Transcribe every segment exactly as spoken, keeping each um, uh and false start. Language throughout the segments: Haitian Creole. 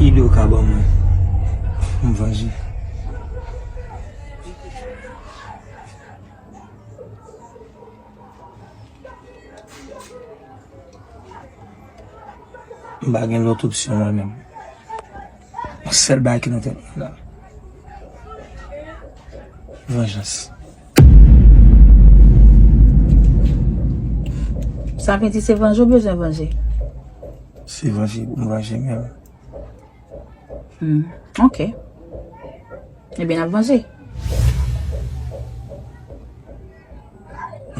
Ki do w ka ban mwen? M vanje. M pa gen lòt opsyon mwen menm. Yon sèl bagay ki nan tèt mwen la. Vanjans. Sa vle di se vanje w bezwen vanje? Se vanje pou m vanje menm. Hmm, ok. Ebyen, n ap vanje.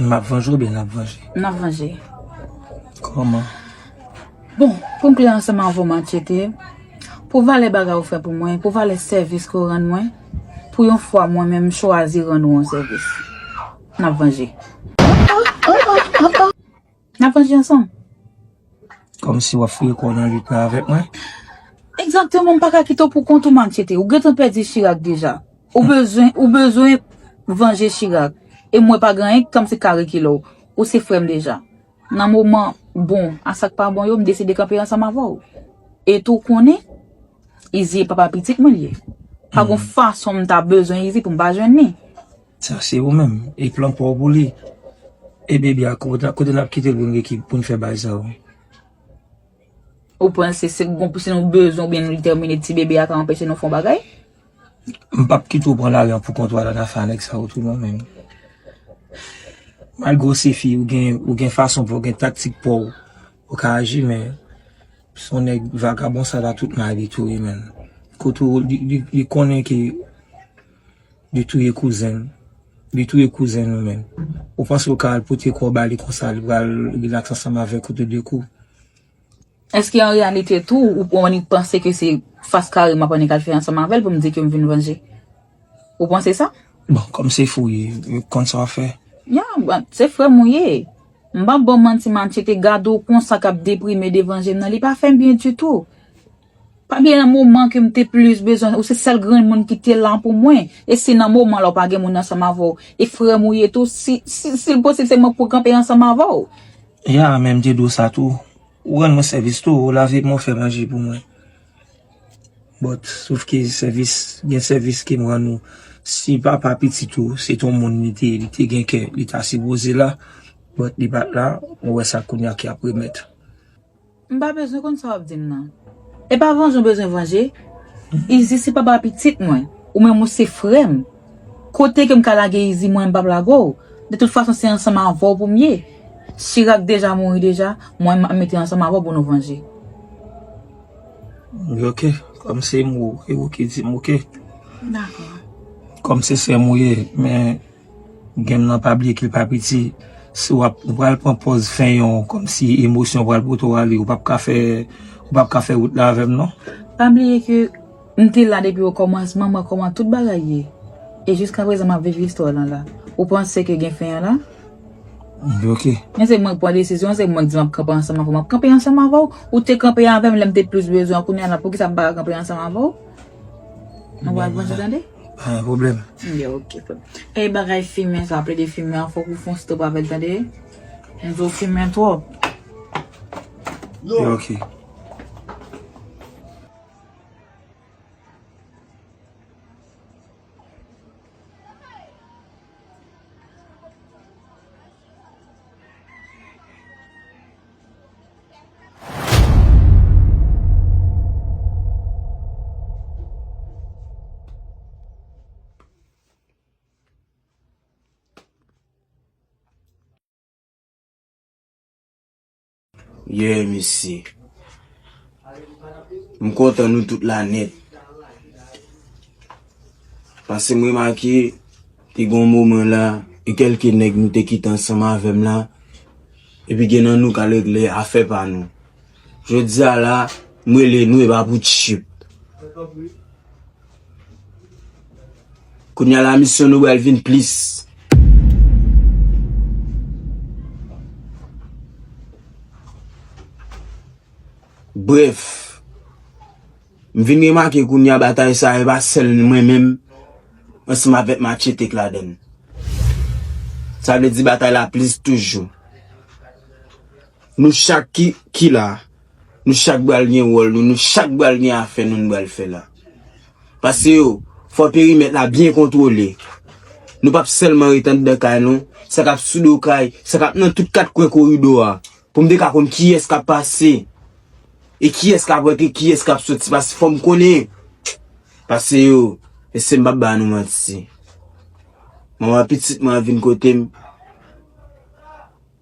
M ap vanje oubyen n ap vanje? N ap vanje. Kòman? Bon, pou m klè ansanm avè w, Machete, pou valè bagay ou fè pou mwen, pou valè sèvis ke w rann mwen, pou yon fwa mwen menm m chwazi rann ou yon sèvis. N ap vanje. N ap vanje ansanm. Kòmsi w ap fouye kò w nan lit la avèk mwen? Egzakteman, m pa ka kite w pou kont ou, Machete. Ou gentan pèdi Chirac deja. Ou bezwen, ou bezwen vanje Chirac. E mwen pa gen anyen kòmsi ka rekile w. Ou se frè m deja. Nan moman bon a sa k pa bon yo, m deside kanpe ansanm avè w. E tou w konnen, Izi e papa pitit mwen li ye. Pa gon fason m ta bezwen Izi pou m pa jwenn li. Sa se ou menm. E plan pa w pou li. E bebe a, kote, kote n ap kite l pou n gen ki, pou n fè bagay sa yo? Ou panse se gon, si nou bezwen oubyen nou detèmine ti bebe a ka anpeche nou fè yon bagay? M p ap kite w pran lari an pou kont w al nan afè a nèg sa yo tou non, men. Malgre w se fi, ou gen, ou gen fason pa w, ou gen taktik pa w, ou ka aji, men se yon nèg vagabon sa la tout may li touye, men. Kote w, li, li, li konnen ke li touye kouzen l. Li touye kouzen nou, men. Ou panse w ka al pote kò w ba li konsa, li pral rilaks ansanm avèk ou tou de kou? Èske an reyalite tou, ou, ou annik panse ke se fas kare m ap annik al fè ansanm avè l pou m di ke m vin vanje? Ou panse sa? Bon, kòm se fou ye, ou konn sa w ap fè. Ya, bon, se frè m ou ye. M p ap ba w manti, Machete, gade w konsa k ap deprime devan je m nan, li pa fè m byen ditou. Pa bliye nan moman ke m te plis bezwen, ou se sèl grenn moun ki te la pou mwen. E si nan moman la ou pa gen moun ansanm avè w, e frè m ou ye tou, si, si, si l posib, se mwen k pou kanpe ansanm avè w. Ya, men m te di w sa tou. Ou rann mwen sèvis tou, ou lave mwen, ou fè manje pou mwen. But, sof ke sèvis, gen sèvis ke m rann ou. Si papa pitit ou, se t on moun li te, li te gen kè, li ta sipoze la, but li pa t la, ou wè sa kounye a ki ap remèt. M pa bezwen konn sa w ap di m nan. E pa vanje w bezwen vanje. Izi se papa pitit mwen. Ou menm ou se frè m. Kote ke m ka lage Izi mwen, m p ap lage w. De tout fason, se ansanm avè w pou m ye. Chirac deja mouri deja, mwen m ap mete ansanm avè w pou nou vanje. Ok, kòm se m ou, e ou ki di m, ok. Dakò. Kòm se sè m ou ye, men game nan pa bliye ke l pa piti. Si w ap, ou pral pran pòz fenyon, kòmsi emosyon pral pote w ale, ou p ap ka fè, ou p ap ka fè wout la avè m non. Pa bliye ke m te la depi okòmansman, mwen kòman tout bagay ye. E jiskaprezan m ap viv istwa lan la. Ou panse ke gen fen an la? Ok. Men se mwen k pran desizyon, se mwen k di m ap kanpe ansanm avè w, m ap kanpe ansanm avè w. Ou te kanpe avè m lè m te plis bezwen w, kounye a la, poukisa m pa ka kanpe ansanm avè w? Nou pral vanje, tande? Pa gen pwoblèm. Ya, ok. E bagay fimen sa, plede fimen an, fòk ou fè yon stop avè l, tande? M di w fimen twòp. Ya, ok. Yeah, mesye. M kontan nou tout la nèt. Paske m remake, te gen yon moman la, e kèlke nèg nou te kite ansanm avè m la, epi gen nan nou k al regle afè pa nou. Jodi a la, m rele nou e pa pou tchip. Kounye a la, misyon nou pral vin plis. Brèf, m vin remake kounye a batay sa a, e pa sèl mwen menm, ansanm avèk Machete k ladann. Sa vle di batay la plis toujou. Nou chak ki, ki la, Nou chak pral gen wòl nou, nou chak pral gen afè nou, nou pral fè la. Pase yo, fò perimèt la byen kontwole. Nou p ap sèlman ret anndan kay nou, sa k ap sou do kay, sa k ap nan tout kat kwen koridò a. Pou m te ka konn kiyès k ap pase, e kiyès k ap rantre, kiyès k ap soti, pase fò m konnen. Pase yo, mesye m p ap ba nou manti. Manman pitit mwen vin kote m,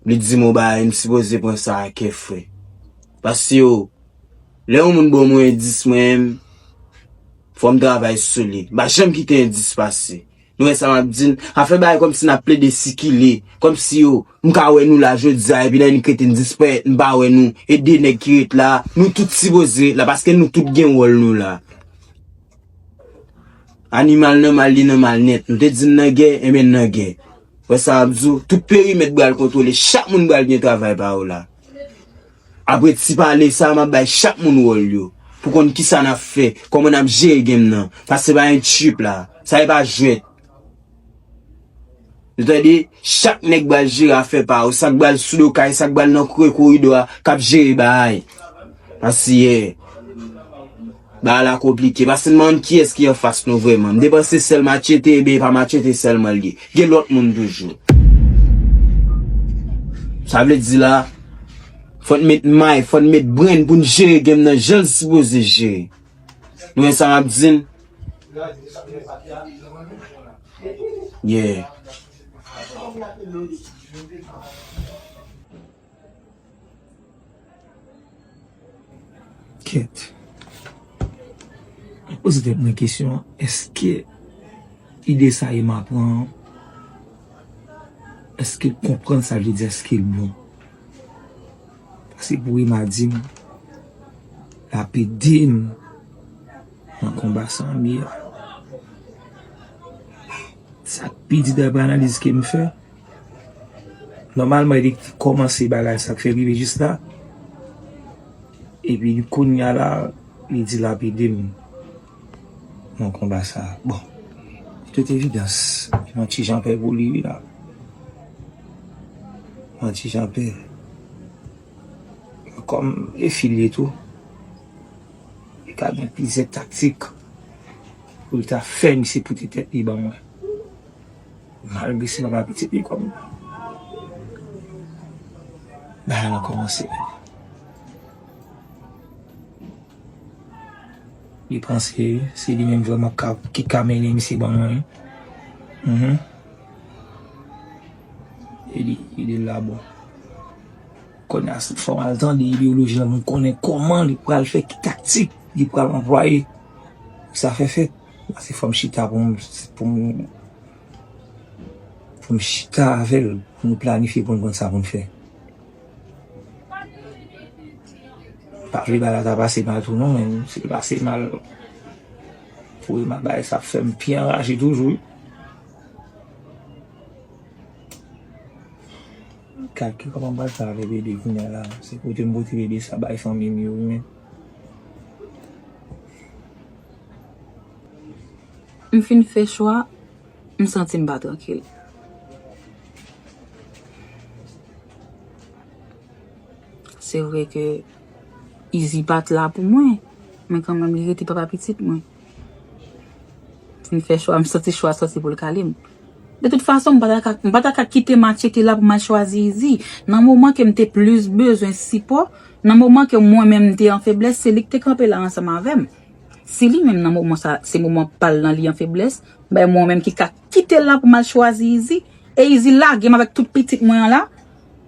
li di m yon bagay, m sipoze pran sa a kè frè. Pase yo, lè yon moun ban mwen endis mwen menm, fò m travay sou li. M pa janm kite endis pase. Nou wè sa m ap di n? Afè bagay kòmsi n ap plede sikile. Kòmsi yo, m ka wè nou la jodi a, epi lè n rete n disparèt, m pa wè nou. E de nèg ki ret la, nou tout sipoze ret la, paske nou tout gen wòl nou la. Animal nòmal, li nòmal nèt. Nou te di n nan gè, enben n nan gè. Wè sa m ap di w? Tout perimèt pral kontwole, chak moun pral gen travay pa yo la. Apre ti pale sa, m ap bay chak moun wòl yo. Pou konn kisa n ap fè, kòman n ap jere game nan. Pase pa yon trip la. Sa e pa jwèt. Nou tande, chak nèg pral jere afè pa yo. Sa k pral sou do kay, sa k pral nan kwen koridò a, k ap jere bagay. Pase, yeah. Bagay la konplike. Pase n pa konn kiyès ki anfas nou vrèman. M te panse sèl Matchete, ebyen e pa Matchete sèlman l ye. Gen lòt moun toujou. Sa vle di la, fò n met may, fò n met brenn pou n jere game nan jan l sipoze jere. Nou wè sa m ap di n? Yeah. Kèt. Mwen poze tèt mwen kesyon an, èske ide sa Emma pran an, èske l konprann sa l vle di, èske l bon? Paske pou Emma di m, l ap ede m nan konba sa m ye a. Sa k pi di daprè analiz ke m fè, nòmalman, li te kòmanse bagay sa k fè l rive jis la. Epi kounye a la, li di l ap ede m nan konba sa. Bon, de tout evidans, yon ti jan pè pou li, wi, la. Yon ti jan pè. Kòm e fi l ye tou, li ka gen plizyè taktik pou l ta fè misye pote tèt li ban mwen. Malgre se papa pitit li kòm bagay lan kòmanse. Li panse se li menm vrèman ka, ki ka mennen misye ban mwen. Mhm. E li, e li la bon. Kounye a, fò m al tande ideyoloji lan pou m konnen kòman li pral fè, ki taktik li pral anplwaye pou sa fè fèt. Paske fò m chita pou m, pou m, pou m chita avè l, pou nou planifye, pou n konn sa pou n fè. Pa vle bagay la ta pase mal tou non, men si l pase mal, pou Emma bagay sa ap fè m pi anraje toujou. Gad ki kòman m pral fè avè bebe kounye a la. Se kote m pote bebe sa bay fanmi m yo, wi, men. M fin fè chwa, m santi m pa trankil. Se vre ke Izi pa t la pou mwen, men kanmenm li rete papa pitit mwen. M fè chwa, m santi chwa sòti pou l kale m. De tout fason, m pa ta ka, m pa ta ka kite Matchete la pou m al chwazi Izi. Nan moman ke m te plis bezwen sipò, nan moman ke mwen menm m te an feblès, se li k te kanpe la ansanm avè m. Si li menm nan moman sa, se moman pa l lan li an feblès, bay mwen menm ki ka kite l la pou m al chwazi Izi. E Izi lage m avèk tout pitit mwen an la.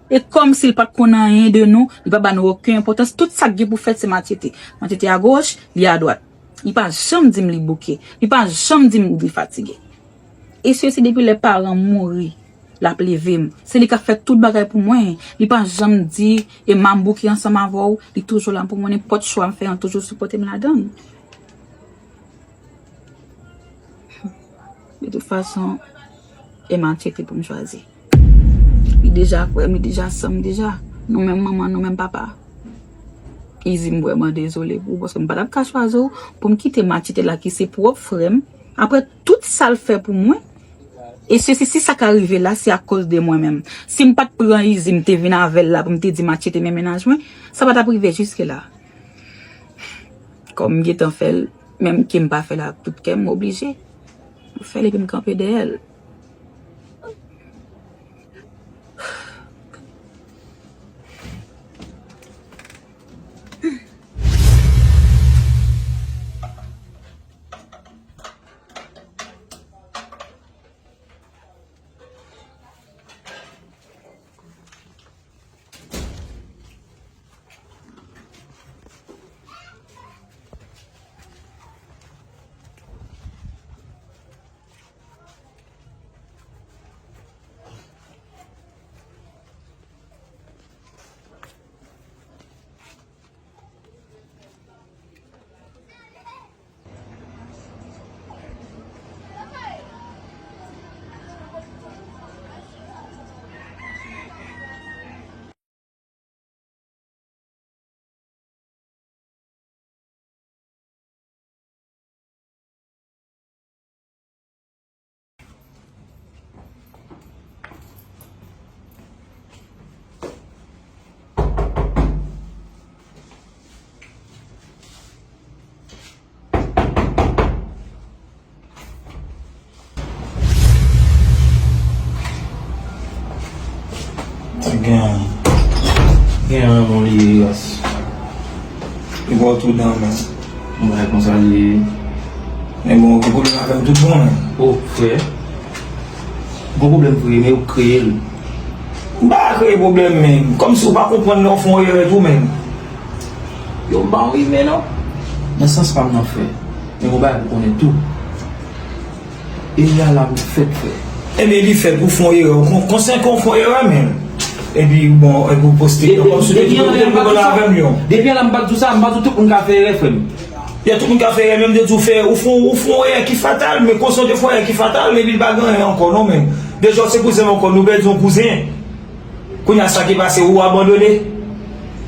E kòmsi l pa t konn anyen de nou, li pa ba nou okenn enpòtans. Tout sa k gen pou fèt se Matchete. Matchete agoch, li adwat. Li pa janm di m li bouke. Li pa janm di m li fatige. E se si depi lè paran m mouri, l ap leve m. Se li k ap fè tout bagay pou mwen. Li pa janm di, Emma, m bouke ansanm avè w. Li toujou la pou mwen. Nenpòt chwa m fè an, toujou sipòte m ladan l. De tout fason, e Matchete pou m chwazi. Li deja frè m, li deja sè m deja. Nou menm manman, nou menm papa. Izi, m vrèman dezole pou ou, paske m pa t ap ka chwazi w pou m kite Matchete la ki se pwòp frè m. Apre tout sa l fè pou mwen, e se si, si sa ka rive la, se akoz de mwen menm. Si m pa t pran Izi, m te vin avè l la pou m te di Matchete men mennaj mwen, sa pa t ap rive jiske la. Kòm m gentan fè l, menm ke m pa fè l ak tout kè m, m oblije. M fè l epi m kanpe dèyè l. Sa gen, gen yon moun li ras. Li ba w tou dan men. Yon bagay konsa li ye. Men bon, gen pwoblèm avè m tout bon men. O, frè. Gon pwoblèm vre, men yo kreye l. M pa kreye pwoblèm men. Kòmsi w pa konprann lè w fè yon erè tou men. Yo, m pa yon imen non. Nan sans pa m nan frè. Men gon bagay pou konnen tou. Erè a la pou fèt, frè. Ebyen, li fèt pou fè yon erè. Ou kon-, konsyan ke w fè yon erè, men. Epi, bon, epi w poste. Depi, depi anlè, m pa di sa. Depi anlè, m pa di sa, m pa di tout moun ka fè erè, frè m. Ya, tout moun ka fè erè, men m te di w fè, ou fè, ou fè yon erè ki fatal, men konsyan w te fè yon erè ki fatal, epi l pa gen anyen ankò, non, men. Deja, w se kouzen m ankò, nou pèdi yon kouzen. Kounye a, sa ki pase, ou abandone?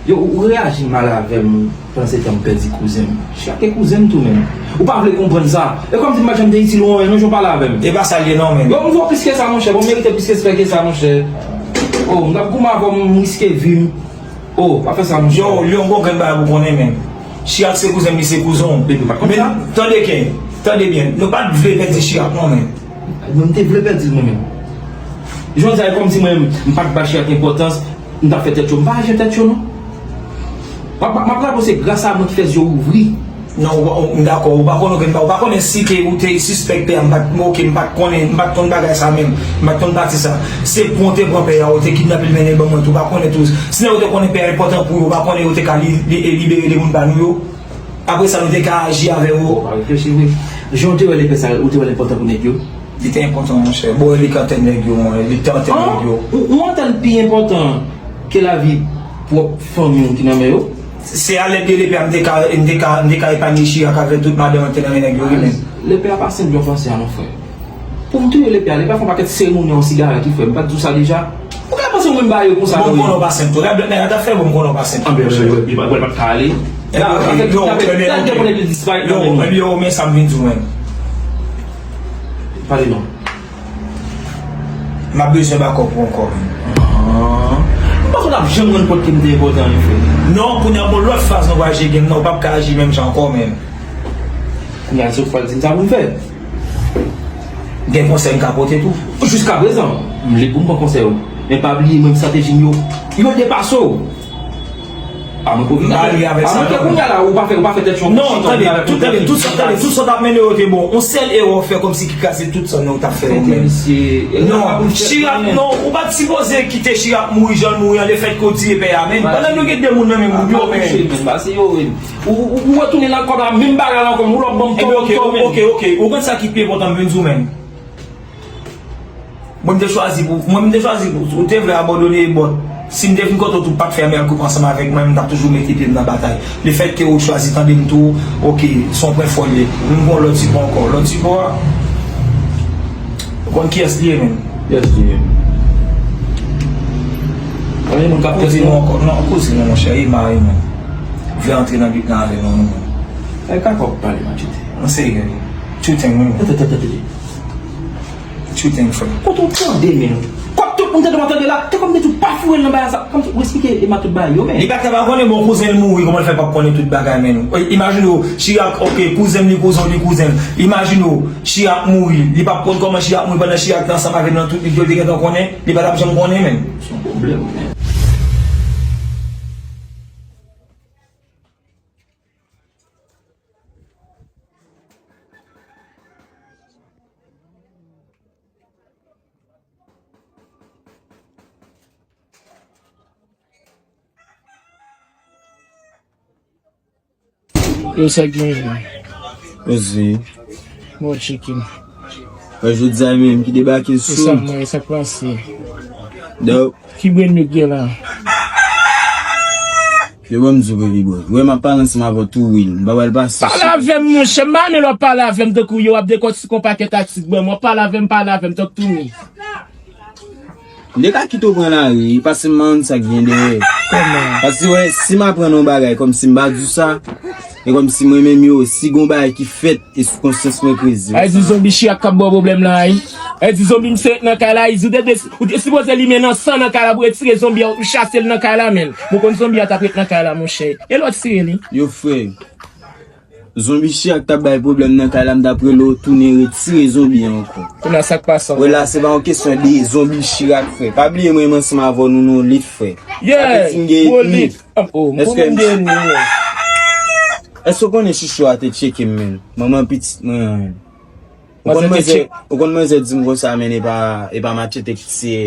Yo, ou reyaji mal avè m, pandan se tan m pèdi kouzen m. Chak e kouzen m tou menm. Ou pa vle konprann sa. E kòmsi m pa janm te itil ou anyen, non, jan w pale avè m. E pa sa l ye, non, men. Yo, m vo plis ke sa, monchè. Bon, m merite plis respè ke sa, monchè. O, m t ap goumen avè w, m riske vi m. O, pa fè sa, monchè. Yo, Lyon, gon grenn bagay pou konnen, men. Chirak se kouzen m, li se kouzen w. Depi m pa t konn sa. Men, tande, Ken, tande byen. Nou pa t vle pèdi Chirak, non, men. Mwen, m te vle pèdi l mwen menm. Jodi a, e kòmsi mwen menm, m pa t ba Chirak enpòtans, m t ap fè tèt cho. M pa aji tèt cho, non. M ap, m ap raple w, se gras a mwen ki fè zye w ouvri. Non, ou, ou, m dakò, ou pa konnen okenn bagay, ou pa konnen si ke ou te sispèk pè a, m pa t, oke, m pa t konnen, m pa t konn bagay sa menm, m pa t konn pati sa. Se pran w te pran pè a, ou te kidnape l mennen l ban mwen tou, ou pa konnen tou. Si nèg yo te konnen pè a enpòtan pou yo, ou pa konnen yo te ka li, li, libere de moun pa nou yo. Apre sa, nou te ka aji avè yo. Ou pa reflechi vre. Jan w te wè lepè sa, ou te wè l enpòtan pou nèg yo? Li te enpòtan, monchè. Bon, li te antèn nèg yo, monchè. Li te antèn nèg yo. Ou, ou antèn pi enpòtan ke lavi pwòp fanmi w ki nan men yo? Se a lèd de lepè a m te ka, m te ka, m te ka epanye Chirak avè tout madanm an te nan men nèg yo, wi, men. Lepè a pa senp jan w panse a non, frè. Pou m touye lepè a, lepè a fè yon pakèt seremoni yon sigarèt, wi, frè. M pa t di w sa deja? Ou ka panse mwen m ba yo konsa, wi. Bon, m konnen w pa senp tou. Rèv lòt nèg la t ap fè, bon, m konnen w pa senp tou, monchè. Anben, wi, wi, wi, li pa t ka ale. Ebyen, oke, non, ebyen, oke. Ebyen, men sa m vin di w menm. Pale non. M ap bezwen bakòp ou ankò, menm. Ah. M pa konn ap janm rann kont ke m te enpòtan, wi, frè. Non, kounye a, gon lòt faz nou pral jere, non, ou p ap ka aji menm jan ankò, menm. Kounye a, se ou k pral di m sa pou m fè. Gen konsèy m ka pote tou. Jiskaprezan, m lib pou m pran konsèy ou. Men pa bliye, mwen, estrateji m yo, yo depase w. A mwen ke kounye a la, ou pa fè, ou pa fè tèt cho. Non, tande, tout, tande, tout sa, tande, tout sa w t ap mennen yo te bon. On sèl erè w fè kòmsi ki kraze tout sa nou t ap fè yo menm. Non, Chirak, non, ou pa t sipoze kite Chirak mouri jan l mouri an, lefètke w tiye pè a menm. Pandan nou gen de moun nan men moun yo, men. Pase yo, wi. Ou, ou, ou retounen nan kòb la, menm bagay la ankò, ou lòk ban m tò, oke, oke, oke. Ou konn sa ki pi enpòtan, m vin di w menm. Mwen, m te chwazi pou, mwen, m te chwazi pou, ou te vle abandone, bon, si m te vin kote w tou, pa t fè mèl koup ansanm avèk mwen, m t ap toujou mete pye m nan batay. Lefètke ou chwazi tande m tou, oke, se yon pwen fò l ye. M gon lòt sipò ankò. Lòt sipò a, ou konn kiyès li ye menm? Kiyès li ye? Anben, moun k ap kouzin nou ankò. Non, kouzin nou, monchè, e mari mwen. Vle antre nan bit nan avè nou, non. Ay, ka kòb pale, Matchete. Mwen serye. Tchou teng, wi. Tande, tande, tande. Tchou teng, frè. Kote w tande, men? Kot tout Ou tande, w ap tande la, te kòm te tou pa foure l nan bagay sa. Kòm ou esplike Emma tout bagay yo, men. Li pa t ka pa konnen, bon, kouzen l mouri, kòman l fè p ap konnen tout bagay, men? Imajine w, Chirak, ok, kouzen m, li kouzen w, li kouzen l. Imajine w, Chirak mouri, li p ap konn kòman Chirak mouri pandan Chirak te ansanm avè l nan tout lit yo, li te gentan konnen, li pa t ap janm konnen, men. Se yon pwoblèm, men. Yo, sa k genyen? Yo, zi. Mò chicken. Wè, jodi a menm ki debake sou. E sa mwen, e sa k pase? Dòk. Ki brenn yo k gen la? Yo ban m di w, baby boy. Wè, m ap pale ansanm avè w tou, Will. M pa wè l pase. Pale avè m, monchè. M pa renmen lè w ap pale avè m tankou yo ap dekòtike yon pakèt atik ban m. W ap pale avè m, pale avè m tank tou mi. M te ka kite w pran lari, pase m manyen sa k gen dèyè. Kòman? Paske, wè, si m aprann yon bagay, kòmsi m pa di w sa, e kòmsi mwen menm yo, si gon bagay ki fèt, e sou konsyans mwen, krezi. Ay di zonbi Chirak k ap ba w pwoblèm la, ay. Ay di zonbi misye ret nan kay la, ay di ou te, ou te sipoze limen nan san nan kay la pou retire zonbi a, ou chase l nan kay la, menn. Bon, konn zonbi a t ap ret nan kay la, monchè. E lè w tire li? Yo, frè. Zonbi Chirak t ap bay pwoblèm nan kay la, m t ap rele w tounen retire zonbi a ankò. Kounye a, sa k pase ankò? Wè la, se pa yon kesyon de zonbi Chirak, frè. Pa bliye mwen, mwen ansanm avè w, nou, nou lit, frè. Yeah, sa vle di m gen etni. Oh, m konnen m gen etni, yeah. Èske w konnen chouchou a te tcheke m, menn? Manman pitit mwen an, menn. Ou konn manzè, ou konn manzè di m konsa, men e pa, e pa Machete ki tiye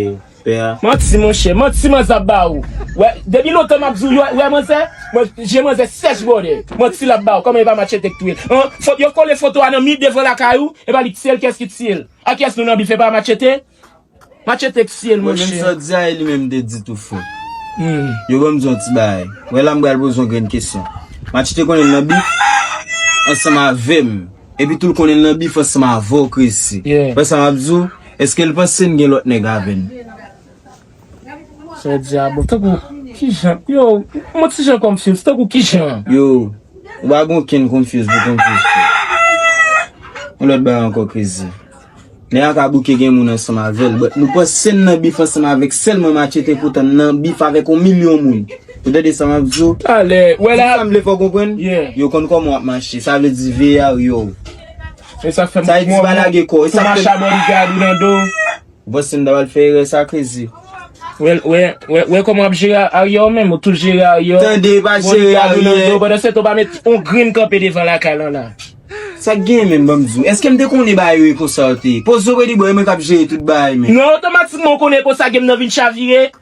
pè a. Manti, monchè, manti manzè ap ba ou. Wè, depi lontan m ap di w, wè, wè, manzè, mwen, je manzè sèch, brother. Manti l ap ba ou, kòman e pa Machete ki touye l? An, fo-, yo kole foto a nan mi devan lakay ou, e pa li ki tiye l, kiyès ki tiye l? A kiyès nou nan bif, e pa Machete? Machete ki tiye l, monchè. Mwen menm sa w di a, e li menm te di tou, frè. Hmm. Yo ban m di yon ti bagay. Wè la, m pral poze yon grenn kesyon. Machete konnen l nan bif ansanm avè m. Epi tou l konnen l nan bif ansanm avè w, Krezi. Yeah. Wè sa m ap di w? Èske l panse n gen lòt nèg avè n? Sa w di a bon. Tankou, kijan? Yo, mwen ti jan confuse. Tankou kijan? Yo, ou pa gen okenn confuse pou confuse, frè. Yon lòt bagay ankò, Krezi. Nèg la ka bouke gen moun ansanm avè l, but nou panse n nan bif ansanm avèk sèlman Machete, poutan n nan bif avèk yon milyon moun. Ou tande sa m ap di w? Talè, wè la. Sa m vle fè w konprann? Yeah. Yo konn kòman w ap mache, sa vle di veye arye w. E sa fè m, sa vle di pa lage kò w. E sa fè m mache a bodyguard ou nan do. Ou panse m ta pral fè erè sa, Krezi? Wè, wè, wè, wè kòman w ap jere arye w menm, ou tou jere arye w. Tande, pa jere arye. Bodyguard ou nan do, pandan se tan w pa met yon grenn kanpe devan lakay lan la. Sa k genyen menm, ban m di w? Èske m te konnen bagay yo e konsa yo te ye? Poze w, Baby Boy, e mwen k ap jere tout bagay, men. Non, otomatikman, w konnen konsa game nan vin chavire.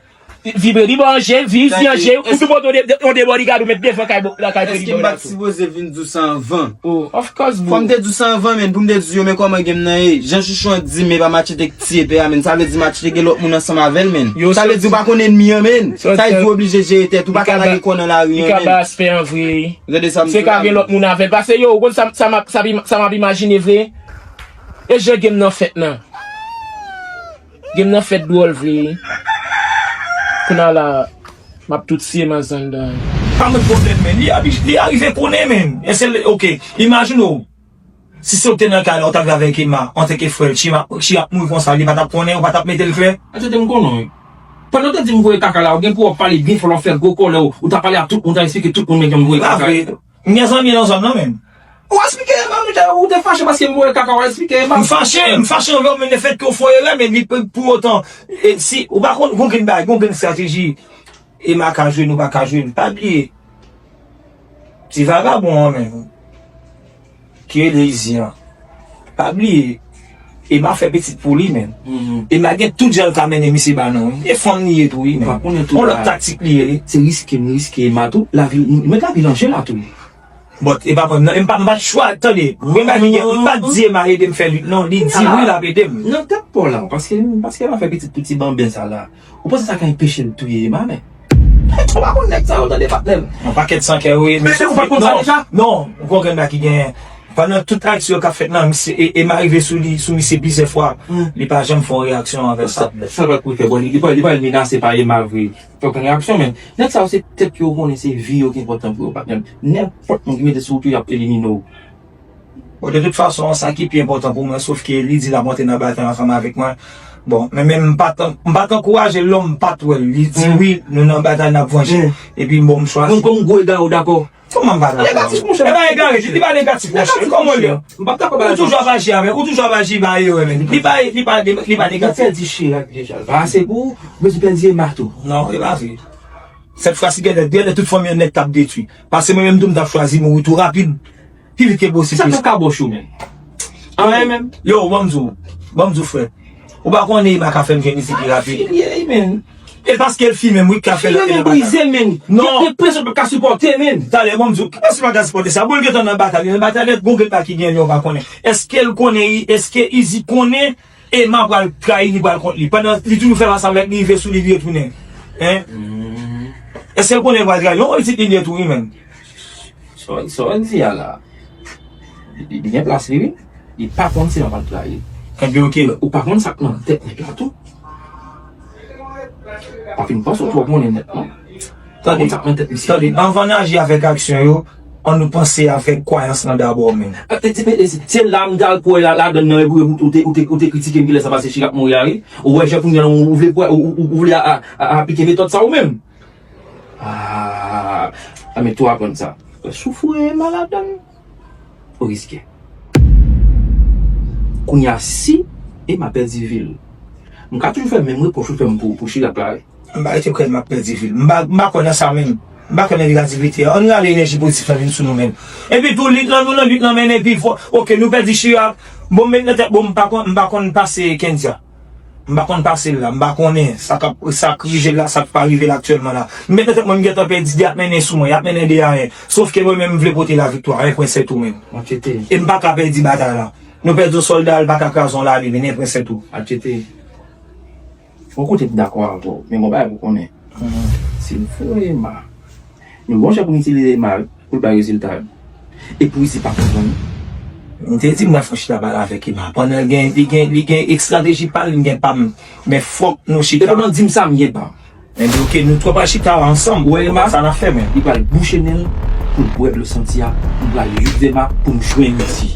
Vibre, li ba w an je, vizi an je, ou tou pote yon de, yon de bodyguard ou met devan kay bo-, lakay Baby Boy la tou. Èske m pa t sipoze vin di w sa anvan? Oh, of course, bro. Fò m te di w sa anvan, men, pou m te di w yo, men kòman game nan ye. Jan Chouchou an di m, men pa Machete k tiye pè a, men. Sa vle di Machete gen lòt moun ansanm avè l, men. Sa vle di w pa konn ènmi an, men. Sa vle di w oblije jere tèt ou, pa ka lage kò nan lari an, men. Li ka ba aspè an vre. Gade sa m di w la. Se ka gen lòt moun avè l. Pase yo, ou konn sa, sa m ap, sa m ap imajine vre. E jan game nan fèt nan. Game nan fèt dwòl vre wi. Kounye a la, m ap tou tiye manzè anndan. Pa mwen pwoblèm, men. Li abi-, li arive konnen, men. E se l, ok. Imajine w. Si se w ki te nan kay la, ou t ap viv avèk Emma, antanke frè l, Chirak, Chirak mouri konsa, li pa t ap konnen, ou pa t ap mete l klè? Machete, m konnen, wi. Pandan w te di m voye kaka la, ou gen pou w ap pale byen fò, lè w fè gwo kòlè, ou, ou t ap pale a tout moun, ou t ap eksplike tout moun, men, ke m voye kaka. M gen zanmi nan zòn nan, menm. Ou eksplike Emma, ou te, ou te fache paske m voye kaka, ou eksplike Emma. M fache, m fache anvè w, men lefètke w fè erè, men li pou, pou otan, e, si, ou pa konn, gon grenn bagay, gon grenn estrateji, Emma ka jwenn ou pa ka jwenn, pa bliye. Ti vagabon an menm, ki rele Izi an, pa bliye, Emma fè pitit pou li menm. Emma gen tout jan l ka mennen misye ba non, wi. E fanm li ye tou, wi, menm. On lòt taktik li ye, wi. Se riske m riske Emma tou, lavi, mwen lavi nan je la tou. But, e pa pran, non, e m pa, m pa t chwa, tande, mwen pa di, m pa di Emma ede m fè lit, non, li di wi, l ap ede m. Nan tèt pa w la, paske, paske Emma fè pitit pou ti banben sa la. Ou panse sa ka enpeche l touye Emma, men? Ou pa konn nèg sa yo, tande, patnè m. Yon pakèt san kè, wi, men ou pa t konn sa deja? Non, ou konprann la ki genyen. Pandan tout aksyon yo k ap fèt la, misye, e, Emma rive sou li, sou misye plizyè fwa. Li pa janm fè yon reyaksyon anvè sa. Sa, sa pa pou fè, bon, li, li pa, li pa menase pa Emma vre. Fè okenn reyaksyon, men nèg sa yo se tèt yo konnen, se vi yo ki enpòtan pou yo, patnè m. Nenpòt moun ki mete sou wout ou, y ap elimine w. Bon, de tout fason, sa ki pi enpòtan pou mwen, sofke li di l ap monte nan batay ansanm avèk mwen, Bon, men menm m pa t, m pa t ankouraje l non, m pa t wè l. Li di wi, nou nan batay, n ap vanje. Epi bon, m chwazi. Mwen kòm gwo egare, w dakò? Kòman m pa dakò? Negatif, monchè. E pa egare, li pa negatif, monchè. Kòman l ye? M pa dakò. Ou toujou ap aji avèk, ou toujou ap aji ba erè, men. Li pa, li pa, li pa negatif. Ou pèdi Chirac deja. L pa ase pou ou, ou bezwen pèdi Emma tou. Non, e pa vre. Sèt fwa si genlè, genlè tout fanmi an nèt t ap detwi. Paske mwen menm tou m t ap chwazi mouri tou rapid. Pi vit ke posib. Sa fè kaboch ou menm? Anyen menm? Yo, ban m di w, ban m di w, frè. Ou pa konnen Emma ka fè m jwenn isit pi rapid. Filye, men. E paske l fi menm, wi, k ka fè l. Filye, men, brize, men. Non. Gen, gen presyon l pa ka sipòte, men. Talè, ban m di w, ki presyon l pa ka sipòte sa? Bon, l gentan nan batay, nan batay nèt, gon grenn pa ki gen, yo pa konnen. Èske l konnen, èske Izi konnen Emma pral trayi li, pral kont li? Pandan li toujou fè fas avèk li, rive sou li, li retounen. Hein? Èske l konnen l pral trayi? Yon pitit li ye tou, wi, menm. Sa w, sa w di a la? Li, li, li gen plas li, wi. Li pa konn si l ap al trayi. Ebyen, oke. Ou pa konn sa k nan tèt nèg la tou. Pa fin panse w twò konnen nèt, non. Tande, tande, anvan n aji avèk aksyon yo, ann nou panse avèk kwayans lan dabò, men. Se la m t al kwè la, ladann nan, epi ou te, ou te, ou te kritike m kilè sa pase Chirac mouri a, wi. Ou wè jan kounye a ou vle kwè, ou, ou, ou vle a, a, a, aplike metòd sa ou menm. Ah, a, men tou aprann sa. Soufri e maladan. Ou riske. Kounye a, si Emma pèdi vi l, m ka toujou fè menm repwòch ou fè m pou, pou Chirac la, wi. M pa rete kwè m ap pèdi vi l. M pa, m pa kwè nan sa menm. M pa kwè nan negativite a. Ann rale enèji pozitif la vin sou nou menm. Epi tou, lit lan, nou nan lit lan mennen pi fò. Oke, nou pèdi Chirac. Bon, m met nan tèt, bon, m pa konn, m pa konn pase Kendya. M pa konn pase l la, m pa konnen sa k ap, sa k rive l la, sa k pa rive l aktyèlman la. M met nan tèt mwen, m gentan pèdi de, y ap mennen sou mwen, y ap mennen de a en. Sòf ke mwen menm, m vle pote laviktwa, en pwen sèt tou menm. Machete. E m pa ka pèdi batay la. Nou pèdi yon sòlda, l pa ka kraze yon lame, men en pwen sèt tou. Machete. Yon kote m dakò avè w, men gon bagay pou konnen. Si l voye Emma, nou gon jan pou n itilize Emma, wi. Pou l bay rezilta yo. Epi Izi pa konprann. M te di m pral fè yon chita pale avèk Emma. Pandan l gen, li gen, li gen estrateji pa l, m gen pa m. Men fòk nou chita. E pandan w di m sa, m gen pa m. Ebyen, oke, nou twò pral chita ansanm. Ou wè Emma? Sa n ap fè, men. Li pral bouche nen l pou l bwè dlo santi a. M pral yout Emma pou m jwenn Izi.